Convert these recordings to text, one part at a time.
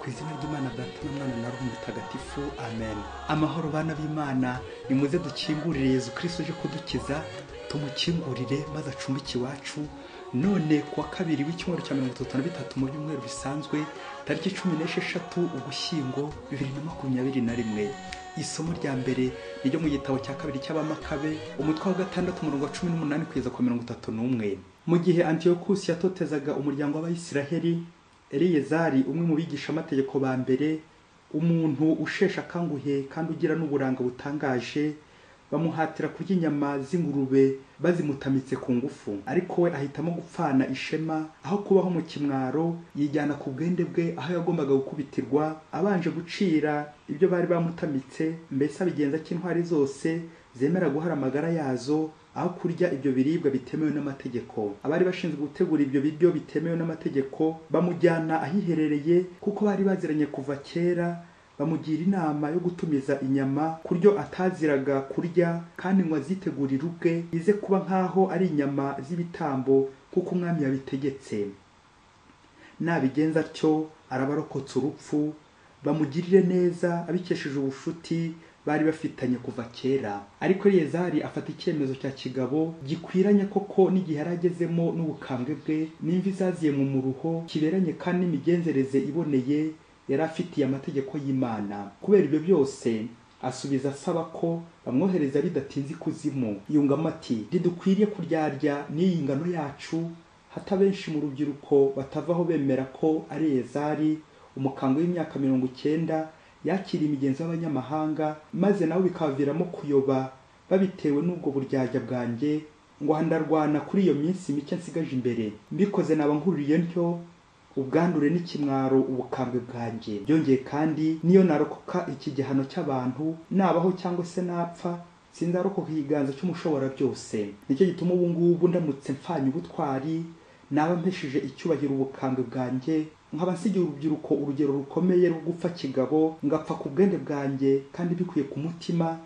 Ku izina ry'Imana Data na Mwana na Roho Mutagatifu, amen. Amahoro bana b'Imana, nimuze dukingurire Yezu Kristo uje kudukiza, tumukingurire maze acumbike iwacu. None kuwa kabiri w'icyumweru cya 33 mu byumweru bisanzwe, tariki 16 Ugushyingo 2021. Isomo rya mbere ni ryo mu gitabo cya kabiri cy'Abamakabe, umutwe wa 6 umurongo wa 18 kugeza ku 31. Mu gihe Antiyokusi yatotezaga umuryango w'Abayisiraheli, Eleyezari umwe mu bigisha amategeko ba mbere, umuntu ushesha akanguhe kandi ugira n'uburanga butangaje, bamuhatira kurya inyama z'ingurube bazimutamitse ku ngufu. Ariko we ahitamo gupfana ishema aho kubaho mu kimwaro, yijyana ku bwende bwe aho yagombaga gukubitirwa, abanje gucira ibyo bari bamutamitse. Mbese abigenza cy'intwari zose zemera guhara amagara yazo aho kurya ibyo biribwa bitemewe n'amategeko. Abari bashinzwe gutegura ibyo biryo bitemewe n'amategeko bamujyana ahiherereye, kuko bari baziranye kuva kera. Bamugira inama yo gutumiza inyama kuryo ataziraga kurya, kandi ngo azitegurire ubwe, ize kuba nkaho ari inyama z'ibitambo kuko umwami yabitegetse. Nabigenza atyo arabarokotse urupfu, bamugirire neza abikesheje ubushuti bari bafitanye kuva kera. Ariko Eleyezari afata icyemezo cya kigabo gikwiranye koko n'igihe yaragezemo n'ubukambwe bwe, n'imvi zaziye mu muruho, kiberanye kandi n'imigenzereze iboneye yari afitiye amategeko y'Imana. Kubera ibyo byose asubiza asaba ko bamwohereza bidatinze ikuzimu. Yungamo ati: ntidukwiriye kuryarya n'iyi ngano yacu, hata benshi mu rubyiruko batavaho bemera ko ari Eleyezari umukambwe w'imyaka 90 yakiriye imigenzo y'abanyamahanga, maze nabo bikabaviramo kuyoba babitewe n'ubwo buryarya bwanjye. Ngo ndarwana kuri iyo minsi mike nsigaje imbere, mbikoze naba nkururiye ntyo ubwandure n'ikimwaro ubukambwe bwanjye. Byongeye kandi niyo narokoka iki gihano cy'abantu, nabaho cyangwa se napfa, sinzarokoka ikiganza cy'umushobora byose. Nicyo gituma ubu ngubu ndamutse mfanye ubutwari, naba mpesheje icyubahiro ubukambwe bwanjye, nkaba nsigiye urubyiruko urugero rukomeye rwo gupfa kigabo, ngapfa ku bwende bwanjye kandi bikwiye ku mutima,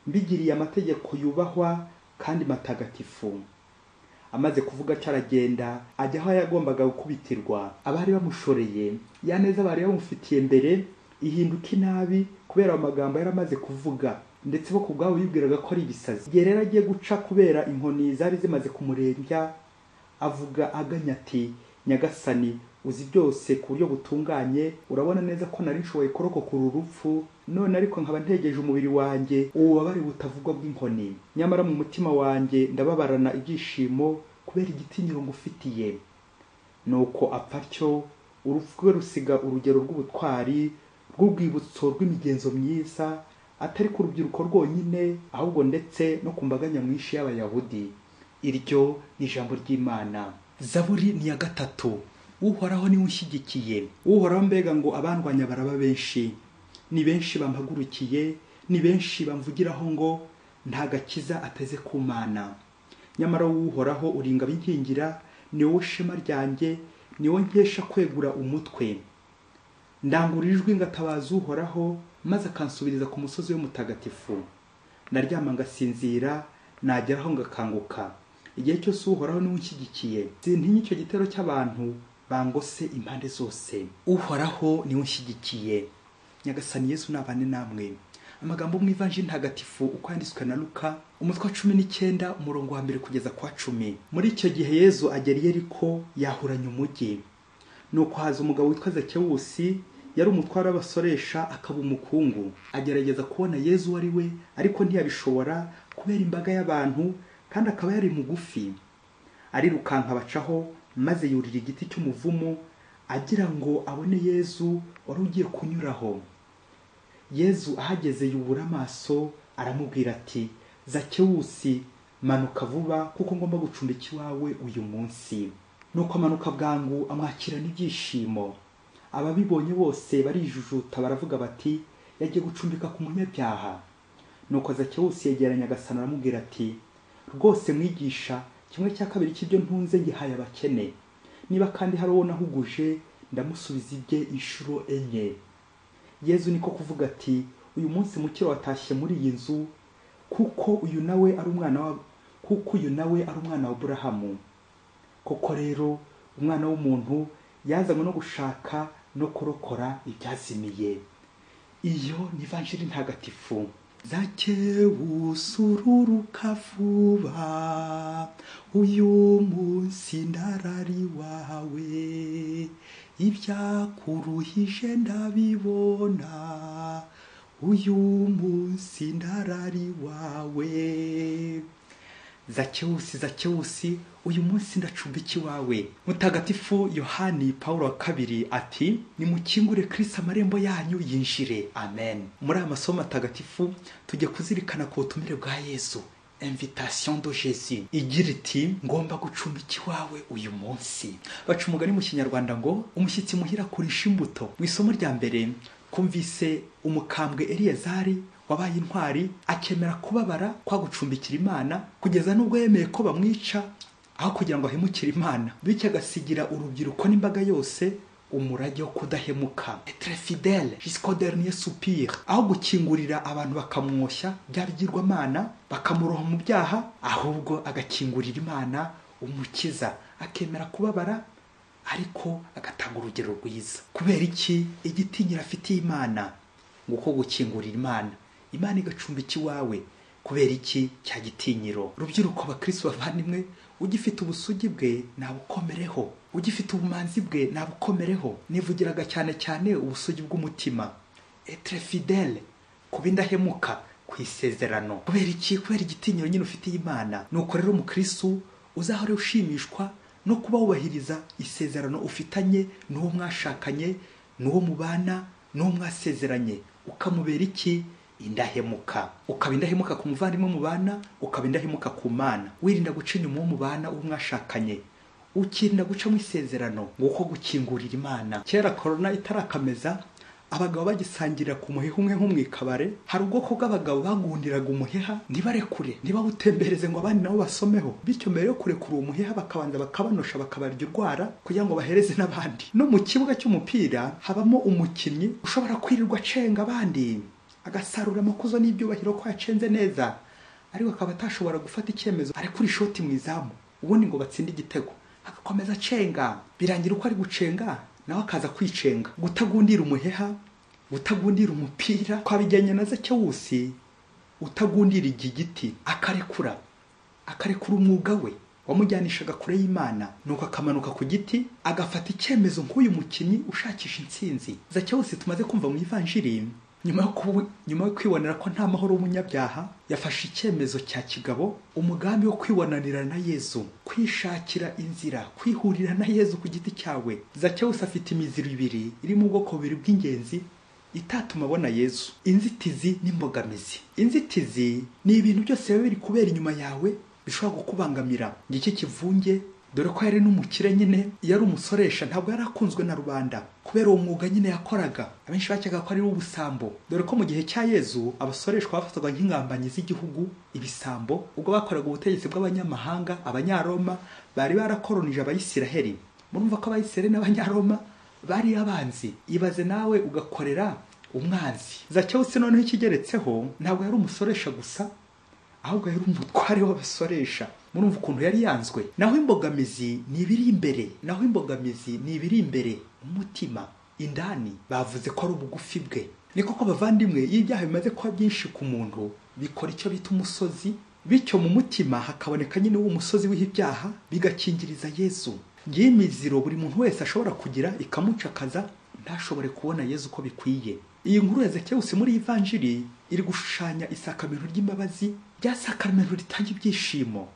mbigiriye amategeko yubahwa kandi matagatifu. Amaze kuvuga atyo aragenda ajya aho yagombaga gukubitirwa. Abari bamushoreye ya neza bari bamufitiye mbere ihinduka inabi kubera amagambo yari amaze kuvuga, ndetse bo kubwabo bibwiraga ko ari ibisazi. Igihe rero agiye guca kubera inkoni zari zimaze kumurembya, avuga aganya ati: Nyagasani, uzi byose ku buryo butunganye, urabona neza ko nari nshoboye kurokoka uru rupfu, none ariko nkaba ntegeje umubiri wanjye ububabare butavugwa bw'inkoni. Nyamara mu mutima wanjye ndababarana ibyishimo kubera igitinyiro ngufitiye. Nuko apfa atyo, urupfu rwe rusiga urugero rw'ubutwari, rw'urwibutso rw'imigenzo myiza, atari ku rubyiruko rwonyine, ahubwo ndetse no ku mbaga nyamwinshi y'Abayahudi. Iryo ni ijambo ry'Imana. Zaburi ni ya 3. Uhoraho niwe unshyigikiye. Uhoraho mbega ngo abandwanya baraba benshi, ni benshi bampagurukiye, ni benshi bamvugiraho ngo nta gakiza ateze ku Mana. Nyamara Uhoraho uringa binkingira, ni wowe shema ryanjye, ni wowe nkesha kwegura umutwe. Ndangurura ijwi ngatabaza Uhoraho, maze akansubiriza ku musozi we mutagatifu. Ndaryama ngasinzira, nageraho ngakanguka. Igihe cyose Uhoraho niwe unshyigikiye, sintinya icyo gitero cy'abantu bangose impande zose. Uhoraho niwe unshyigikiye. Nyagasani Yesu nabane namwe. Amagambo mu Ivanjiri ntagatifu uko yanditswe na Luka, umutwe wa 19 umurongo wa 1 kugeza kwa 10. Muri icyo gihe Yezu agera i Yeriko, yahuranya umujyi. Nuko haza umugabo witwa Zakewusi, yari umutware w'abasoresha akaba umukungu. Agerageza kubona Yezu uwo ari we, ariko ntiyabishobora kubera imbaga y'abantu, kandi akaba yari mugufi. Arirukanka bacaho, maze yurira igiti cy'umuvumu agira ngo abone Yezu wari ugiye kunyuraho. Yezu ahageze yubura amaso, aramubwira ati: Zakewusi, manuka vuba kuko ngomba gucumbika iwawe uyu munsi. Nuko amanuka bwangu amwakirana ibyishimo. Ababibonye bose barijujuta baravuga bati: yagiye gucumbika ku munyabyaha. Nuko Zakewusi yegera Nyagasani aramubwira ati: rwose mwigisha, kimwe cya kabiri cy'ibyo ntunze ngihaye abakene. Niba kandi hari uwo nahuguje, ndamusubiza ibye inshuro 4. Yezu niko kuvuga ati: uyu munsi mukiro watashye muri iyi nzu, kuko uyu nawe ari umwana wa kuko uyu nawe ari umwana wa Aburahamu. Koko rero umwana w'umuntu yazanywe no gushaka no kurokora ibyazimiye. Iyo ni Ivanjiri ntagatifu. Zakewusi ururuka vuba, uyu munsi ndarari wawe, ibyakuruhije ndabibona, uyu munsi ndarari wawe. Zakewusi, Zakewusi, uyu munsi ndacumbiki wawe. Mutagatifu Yohani Paulo wa kabiri ati nimukingure Kristo amarembo yanyu yinjire. Amen. Muri aya masomo matagatifu tujye kuzirikana ku butumire bwa Yesu, invitation de Jésus, igira iti ngomba gucumbiki wawe uyu munsi. Baca umugani mu Kinyarwanda ngo umushyitsi muhira kurisha imbuto. Mu isomo rya mbere kumvise umukambwe Eliyazari wabaye intwari, akemera kubabara kwa gucumbikira Imana kugeza n'ubwo yemeye ko bamwica aho kugira ngo ahemukire Imana, bityo agasigira urubyiruko n'imbaga yose umurage wo kudahemuka, être fidèle jusqu'au dernier soupir. Aho gukingurira abantu bakamwoshya bya bigirwamana, bakamuroha mu byaha, ahubwo agakingurira Imana umukiza, akemera kubabara ariko agatanga urugero rwiza. Kubera iki? Igitinyiro afitiye Imana, nguko gukingurira Imana, Imana igacumbika iwawe. Kubera iki? Cya gitinyiro. Rubyiruko bakristo bavandimwe, ugifite ubusugi bwe nabukomereho, ugifite ubumanzi bwe nabukomereho. Nivugiraga cyane cyane ubusugi bw'umutima, être fidèle, kuba indahemuka ku isezerano. Kubera iki? Kubera igitinyiro nyine ufitiye Imana. Nuko rero umukristo uzahore ushimishwa no kuba wubahiriza isezerano ufitanye n'uwo mwashakanye, n'uwo mubana, n'uwo mwasezeranye, ukamubera iki? Indahemuka. Ukaba indahemuka ku muvandimwe mubana, ukaba indahemuka ku Mana. Wirinda guca inyuma uwo mubana, uwo mwashakanye, ukirinda guca mu isezerano, nguko gukingurira Imana. Kera korona itarakameza, abagabo bagisangirira ku muheha umwe nko mu ikabare, hari ubwoko bw'abagabo bagundiraga umuheha ntibarekure, ntibawutembereze ngo abandi nabo basomeho. Bityo mbere yo kurekura uwo muheha bakabanza bakabanosha, bakabarya urwara kugira ngo bahereze n'abandi. No mu kibuga cy'umupira habamo umukinnyi ushobora kwirirwa acenga abandi, agasarura amakuzo n'ibyubahiro ko yacenze neza, ariko akaba atashobora gufata icyemezo arekura ishoti mu izamu ubundi ngo batsinde igitego, agakomeza acenga, birangira uko ari gucenga nawe akaza kwicenga. Gutagundira umuheha, gutagundira umupira, kwabijyanye na Zakewusi utagundira igiti, akarekura umwuga we wamujyanishaga kure y'Imana, nuko akamanuka ku giti agafata icyemezo nk'uyu mukinnyi ushakisha intsinzi. Zakewusi tumaze kumva mu Ivanjiri, nyuma yo kwibonera ko nta mahoro w'umunyabyaha, yafashe icyemezo cya kigabo, umugambi wo kwibonanira na Yezu, kwishakira inzira, kwihurira na Yezu ku giti cyawe. Zakewusi afite imiziro ibiri iri mu bwoko bubiri bw'ingenzi itatuma abona Yezu: inzitizi n'imbogamizi. Inzitizi ni ibintu byose biba biri kubera inyuma yawe bishobora kukubangamira. Ngiki kivunge, dore ko yari n'umukire nyine, yari umusoresha, ntabwo yari akunzwe na rubanda kubera uwo mwuga nyine yakoraga. Abenshi bakekaga ko ari ubusambo, dore ko mu gihe cya Yezu abasoreshwa bafatwaga nk'ingambanyi z'igihugu, ibisambo. Ubwo bakoraga ubutegetsi bw'abanyamahanga, abanyaroma bari barakoronije Abayisiraheli. Murumva ko Abayisiraheli n'abanyaroma bari abanzi. Ibaze nawe ugakorera umwanzi. Zakewusi noneho ikigeretseho, ntabwo yari umusoresha gusa, ahubwo yari umutware w'abasoresha. Murumva ukuntu yari yanzwe. Naho imbogamizi ni ibiri imbere, naho imbogamizi ni ibiri imbere umutima indani, bavuze ko ari ubugufi bwe. Ni koko bavandimwe, iyo ibyaha bimaze kuba byinshi ku muntu bikora icyo bita umusozi, bityo mu mutima hakaboneka nyine uwo musozi w'ibyaha, bigakingiriza Yezu. Ngiyi imiziro buri muntu wese ashobora kugira ikamucakaza ntashobore kubona Yezu uko bikwiye. Iyi nkuru ya Zakewusi muri Ivanjiri iri gushushanya isakamento ry'imbabazi, rya sakamento ritanga ibyishimo,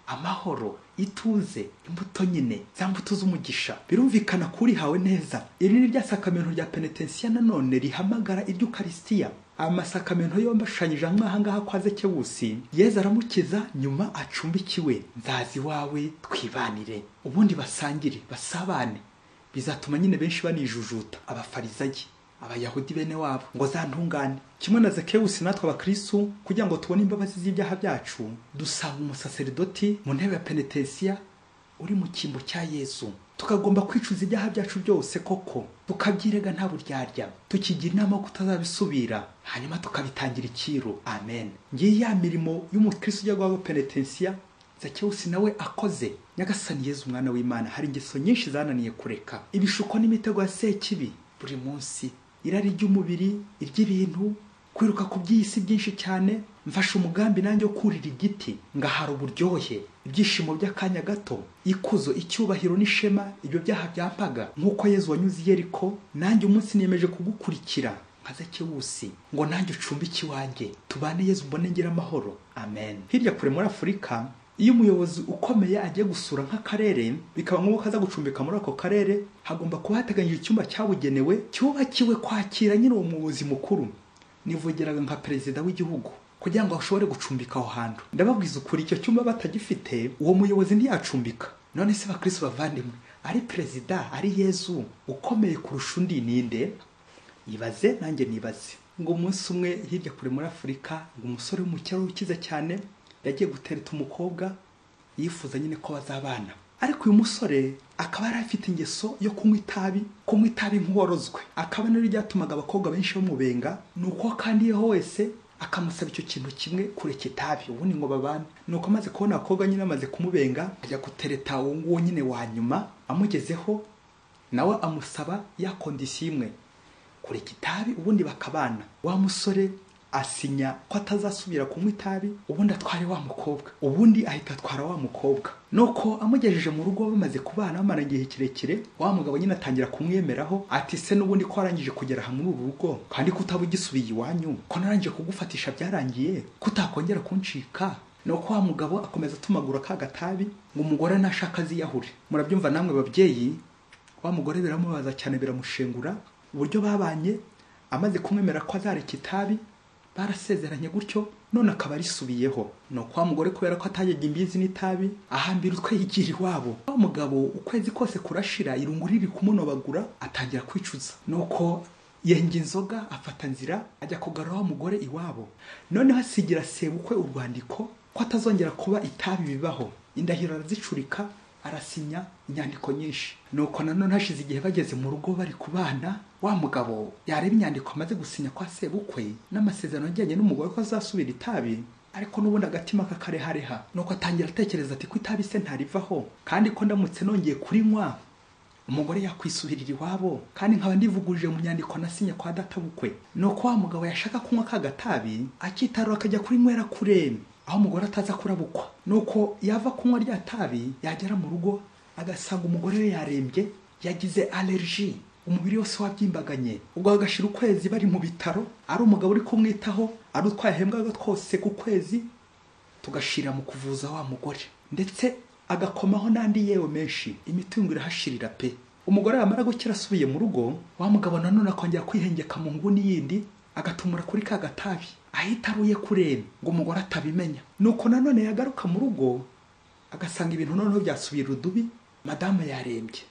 amahoro, ituze, imbuto nyine, za mbuto z'umugisha. Birumvikana kuri hawe neza. Iri ni rya sakamento rya penetensiya nanone rihamagara iry'Ukaristiya. Amasakamento yombi ashushanyije aha ngaha kwa Zakewusi. Yezu aramukiza, nyuma acumbikiwe, nzazi wawe twibanire, ubundi basangire, basabane. Bizatuma nyine benshi banijujuta, abafarizayi, abayahudi bene wabo, ngo zantungane. Kimwe na Zakewusi, natwe abakristo kugira ngo tubone imbabazi z'ibyaha byacu, dusanga umusaseridoti mu ntebe ya penetensiya uri mu cyimbo cya Yezu. Tukagomba kwicuza ibyaha byacu byose koko, tukabyirega nta buryarya, tukigira inama yo kutazabisubira, hanyuma tukabitangira ikiru. Amen. Ngiyi ya mirimo y'umukristo ujya guhabwa penetensiya Zakewusi nawe akoze. Nyagasani Yezu umwana w'Imana, hari ingeso nyinshi zananiye kureka, ibishuko n'imitego ya sekibi buri munsi, irari ry'umubiri, iry'ibintu, kwiruka ku by'isi byinshi cyane. Mfashe umugambi nanjye wo kurira igiti ngahara uburyohe, ibyishimo by'akanya gato, ikuzo, icyubahiro n'ishema, ibyo byaha byampaga. Nk'uko Yezu wanyuze i Yeriko, nanjye umunsi niyemeje kugukurikira nka Zakewusi, ngo nanjye ucumbike iwanjye, tubane Yezu, mbone ngira amahoro. Amen. Hirya kure muri Afurika, iyo umuyobozi ukomeye agiye gusura nk'akarere, bikaba ngombwa ko aza gucumbika muri ako karere, hagomba kuba hateganyijwe icyumba cyabugenewe cyubakiwe kwakira nyine uwo muyobozi mukuru, nivugiraga nka perezida w'igihugu, kugira ngo ashobore gucumbika aho hantu. Ndababwiza ukuri, icyo cyumba batagifite uwo muyobozi ntiyacumbika. None se bakristo bavandimwe, ari perezida, ari Yezu, ukomeye kurusha undi ninde? Ibaze nanjye nibaze. Ngo umunsi umwe hirya kure muri Afurika, ngo umusore w'umukire ukize cyane yagiye gutereta umukobwa yifuza nyine ko bazabana. Ariko uyu musore akaba yari afite ingeso yo kunywa itabi, kunywa itabi nk'uworozwe. Akaba nari ryatumaga abakobwa benshi bamubenga, nuko kandi yeho wese akamusaba icyo kintu kimwe, kureka itabi, ubundi ngo babane. Nuko amaze kubona abakobwa nyine amaze kumubenga, ajya gutereta uwo nguwo nyine wa nyuma, amugezeho nawe amusaba ya kondisiyo imwe, kureka itabi, ubundi bakabana. Wa musore asinya ko atazasubira kunywa itabi, ubundi atware wa mukobwa, ubundi ahita atwara wa mukobwa. Nuko amugejeje mu rugo bamaze kubana bamara igihe kirekire, wa mugabo nyine atangira kumwemeraho ati se n'ubundi ko warangije kugera hamwe uru rugo, kandi ko utaba ugisubiye iwanyu, ko narangije kugufatisha byarangiye, ko utakongera kuncika. Nuko wa mugabo akomeza atumagura ka gatabi ngo umugore nashaka aziyahure. Murabyumva namwe babyeyi, wa mugore biramubaza cyane, biramushengura uburyo babanye. Amaze kumwemera ko azareka itabi, barasezeranye gutyo, none akaba arisubiyeho. Nuko wa mugore kubera ko atajyaga imbizi n'itabi, ahambira utwe yigira iwabo. Wa mugabo ukwezi kose kurashira, irungu riri kumunobagura, atangira kwicuza. Nuko yenga inzoga, afata nzira ajya kugarura wa mugore iwabo. Noneho asigira sebukwe urwandiko ko atazongera kuba itabi bibaho. Indahiro arazicurika, arasinya inyandiko nyinshi. Nuko nanone hashize igihe bageze mu rugo bari kubana, wa mugabo yareba inyandiko amaze gusinya kwa sebukwe n'amasezerano ajyanye n'umugore ko azasubira itabi, ariko n'ubundi agatima kakarehareha. Nuko atangira atekereza ati ko itabi se ntarivaho, kandi ko ndamutse nongeye kurinywa umugore yakwisubirira iwabo, kandi nkaba ndivuguruje mu nyandiko nasinye kwa databukwe. Nuko wa mugabo yashaka kunywa ka gatabi, akitarura akajya kurinywera kure, aho umugore ataza kurabukwa. Nuko yava kunywa rya tabi, yagera mu rugo agasanga umugore we yarembye, yagize allergie, umubiri wose wabyimbaganye. Ubwo agashira ukwezi bari mu bitaro, ari umugabo uri kumwitaho, ari utwahembwaga twose ku kwezi tugashira mu kuvuza wa mugore, ndetse agakomaho n'andi yewe menshi, imitungo irahashirira pe. Umugore yamara gukira asubiye mu rugo, wa mugabo nanone akongera kwihengeka mu nguni yindi, agatumura kuri ka gatabi ahitaruye kure ngo umugore atabimenya. Nuko nanone yagaruka mu rugo agasanga ibintu noneho byasubira udubi, madamu yarembye,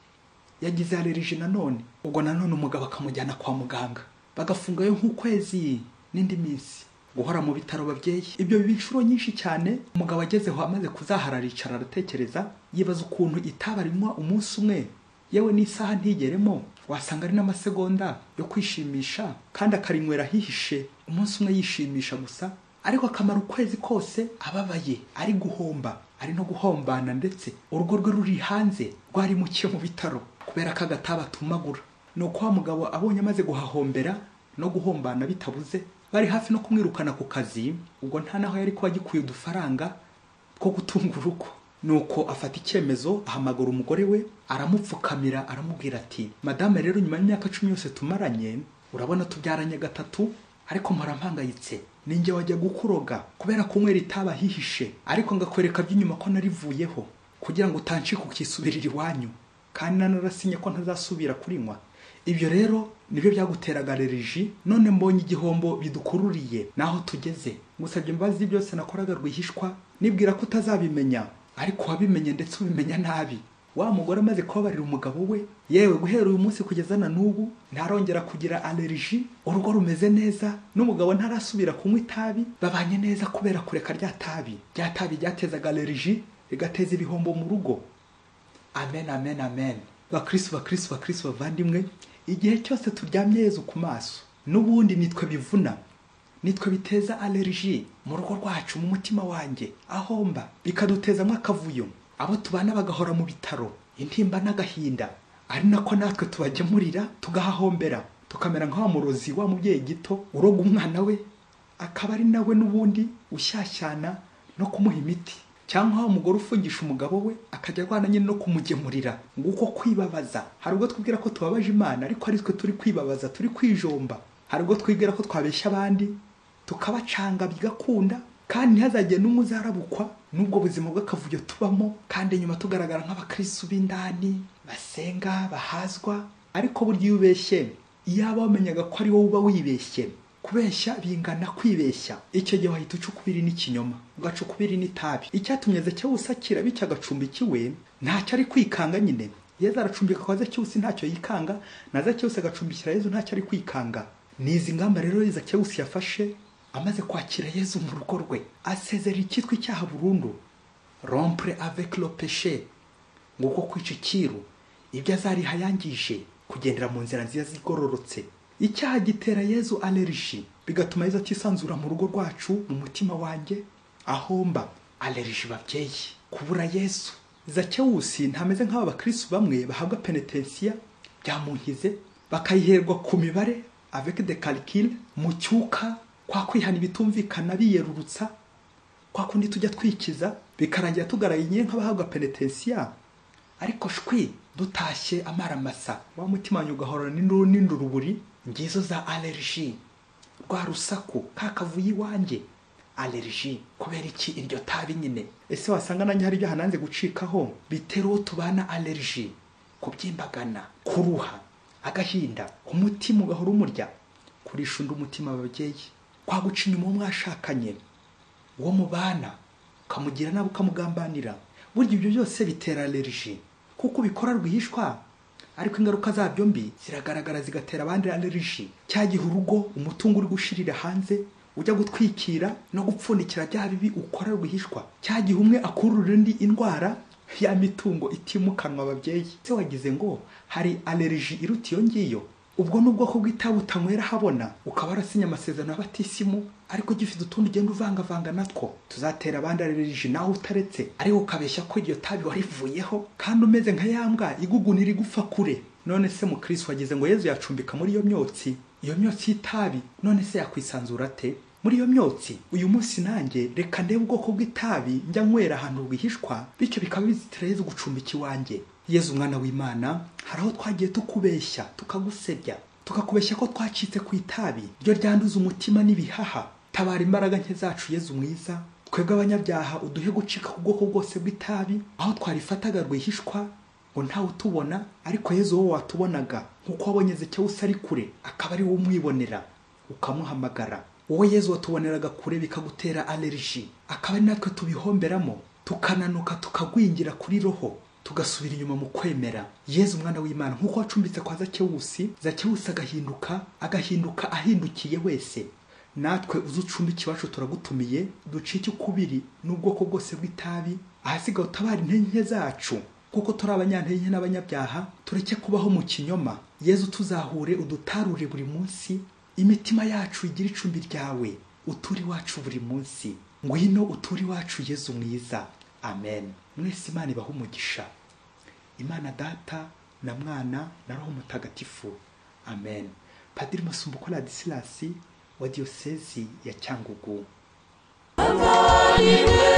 yagize allergie nanone. Ubwo nanone umugabo akamujyana kwa muganga, bagafungayo nk'ukwezi n'indi minsi, guhora mu bitaro babyeyi. Ibyo biba inshuro nyinshi cyane. Umugabo agezeho amaze kuzahara, aricara aratekereza, yibaza ukuntu itaba rinywa umunsi umwe, yewe n'isaha ntigeremo, wasanga ari n'amasegonda yo kwishimisha, kandi akarinywera hihishe, umunsi umwe yishimisha gusa, ariko akamara ukwezi kose ababaye, ari guhomba, ari no guhombana, ndetse urugo rwe ruri hanze rwarimukiye mu bitaro kubera ko agataba atumagura. Nuko wa mugabo abonye amaze guhahombera no guhombana bitabuze, bari hafi no kumwirukana ku kazi, ubwo nta naho yari kuba agikuye udufaranga two gutunga urugo. Nuko afata icyemezo, ahamagara umugore we, aramupfukamira, aramubwira ati madame, rero nyuma y'imyaka 10 yose tumaranye, urabona tubyaranye 3, ariko mpora mpangayitse, ninjye wajya gukuroga kubera kunywera itaba hihishe, ariko ngakwereka by'inyuma ko narivuyeho kugira ngo utancika ukisubirira iwanyu, kandi nanarasinye ko ntazasubira kurinywa. Ibyo rero nibyo byaguteraga allergie, none mbonye igihombo bidukururiye naho tugeze. Ngusabye imbabazi byose nakoraga rwihishwa, nibwira ko utazabimenya, ariko wabimenye ndetse ubimenya nabi. Wa mugore amaze kubabarira umugabo we, yewe guhera uyu munsi kugeza na n'ubu ntarongera kugira allergie, urugo rumeze neza, n'umugabo ntarasubira kunywa itabi, babanye neza kubera kureka rya tabi. Rya tabi ryatezaga allergie, rigateza ibihombo mu rugo. Amen, amen, amen. Bakristo, bakristo, bakristo bavandimwe, igihe cyose turyamye Yezu ku maso, n'ubundi nitwe bivuna, Nitwe biteza allergie mu rugo rwacu, mu mutima wanjye aho mba, bikadutezamo akavuyo, abo tubana bagahora mu bitaro, intimba n'agahinda, ari nako natwe tubagemurira tugahahombera, tukamera nka wa murozi wa mubyeyi gito uroga umwana we, akaba ari nawe n'ubundi ushyashyana no kumuha imiti, cyangwa wa mugore ufungisha umugabo we akajya arwana nyine no kumugemurira. Nguko kwibabaza. Hari ubwo twibwira ko tubabaje Imana, ariko ari twe turi kwibabaza, turi kwijomba. Hari ubwo twibwira ko twabeshya abandi tukabacanga bigakunda, kandi ntihazagire n'umwe uzarabukwa n'ubwo buzima bw'akavuyo tubamo, kandi nyuma tugaragara nk'abakristu b'indani basenga bahazwa. Ariko burya iyo ubeshye, iyaba wamenyaga ko ari wowe uba wibeshye, kubeshya bingana kwibeshya, icyo gihe wahita uca ukubiri n'ikinyoma, ugaca ukubiri n'itabi. Icyatumye Zakewusi akira bityo agacumbika iwe, ntacyo ari kwikanga nyine. Yezu aracumbika kwa Zakewusi ntacyo yikanga, na Zakewusi agacumbikira Yezu ntacyo ari kwikanga. Ni izi ngamba rero Zakewusi yafashe amaze kwakira Yezu mu rugo rwe, asezera icyitwa icyaha burundu, rompre avec le péché, nguko kwica ikiru, ibyo azariha yangije, kugendera mu nzira nziza zigororotse. Icyaha gitera Yezu allergie, bigatuma Yezu atisanzura mu rugo rwacu, mu mutima wanjye aho mba. Allergie babyeyi, kubura Yezu. Zakewusi ntameze nk'aba bakristu bamwe bahabwa penetensiya byamunkize, bakayiherwa ku mibare avec des calculs, mu cyuka kwa kwihana ibitumvikana biyerurutsa, kwa kundi tujya twikiza bikarangira tugaraye nk'abahabwa penetensiya, ariko shwi dutashye amaramasa, wa mutima wanyu ugahorana n'induru n'induruburi. Ngizo za allergie, rwa rusaku kakavuye iwanjye, allergie kubera iki? Iryo tabi nyine. Ese wasanga nanjye hari ibyaha nanze gucikaho bitera uwo tubana allergie, kubyimbagana, kuruha, agahinda, umutima ugahora umurya, kurisha undi umutima ababyeyi, kwa guca inyuma uwo mwashakanye, uwo mubana ukamugira nabi, ukamugambanira. Burya ibyo byose bitera allergie, kuko ubikora rwihishwa, ariko ingaruka zabyo mbi ziragaragara, zigatera abandi allergie. Cya gihe urugo umutungo uri gushirira hanze, ujya gutwikira no gupfundikira bya bibi ukora rwihishwa. Cya gihe umwe akurura undi indwara ya mitungo itimukanwa ababyeyi. Se wagize ngo hari allergie iruta iyo ngiyo? Ubwo n'ubwoko bw'itabi utanywera habona, ukaba warasinya amasezerano y'abatisimu, ariko gifite utundi ugenda uvangavanga natwo tuzatera abandi allergie nawe utaretse, ariko ukabeshya ko iryo tabi warivuyeho, kandi umeze nka ya mbwa igugunira igufa kure. None se mukristo wagize ngo Yezu yacumbika muri iyo myotsi, iyo myotsi y'itabi, none se yakwisanzura ate muri iyo myotsi? Uyu munsi nanjye reka ndebe ubwoko bw'itabi njya nywera ahantu rwihishwa, bityo bikaba bizitira Yezu gucumbika iwanjye. Yezu umwana w'Imana, hari aho twagiye tukubeshya, tukagusebya, tukakubeshya ko twacitse ku itabi ryo ryanduza umutima n'ibihaha. Tabara imbaraga nke zacu Yezu mwiza, twebwe abanyabyaha uduhe gucika ku bwoko bwose bw'itabi, aho twarifataga rwihishwa ngo ntawe utubona, ariko Yezu wowe watubonaga, nkuko wabonye Zakewusi ari kure akaba ari wowe umwibonera ukamuhamagara. Wowe Yezu watuboneraga kure bikagutera allergie, akaba ari natwe tubihomberamo, tukananuka, tukagwingira kuri roho, tugasubira inyuma mu kwemera. Yezu umwana w'Imana, nkuko wacumbitse kwa Zakewusi, Zakewusi agahinduka ahindukiye wese, natwe uzucumbike iwacu turagutumiye, ducike ukubiri n'ubwoko bwose bw'itabi, ahasigaye utabara intege zacu, kuko turi abanyantege n'abanyabyaha, tureke kubaho mu kinyoma. Yezu tuzahure, udutarure buri munsi, imitima yacu igira icumbi ryawe, uture iwacu buri munsi. Ngwino uture iwacu Yezu mwiza. Amen. Mwese Imana ibahe umugisha. Imana Data na Mwana na Roho Mutagatifu. Amen. Padiri Masumbuko Ladislas wa Diyosezi ya Cyangugu. Bana.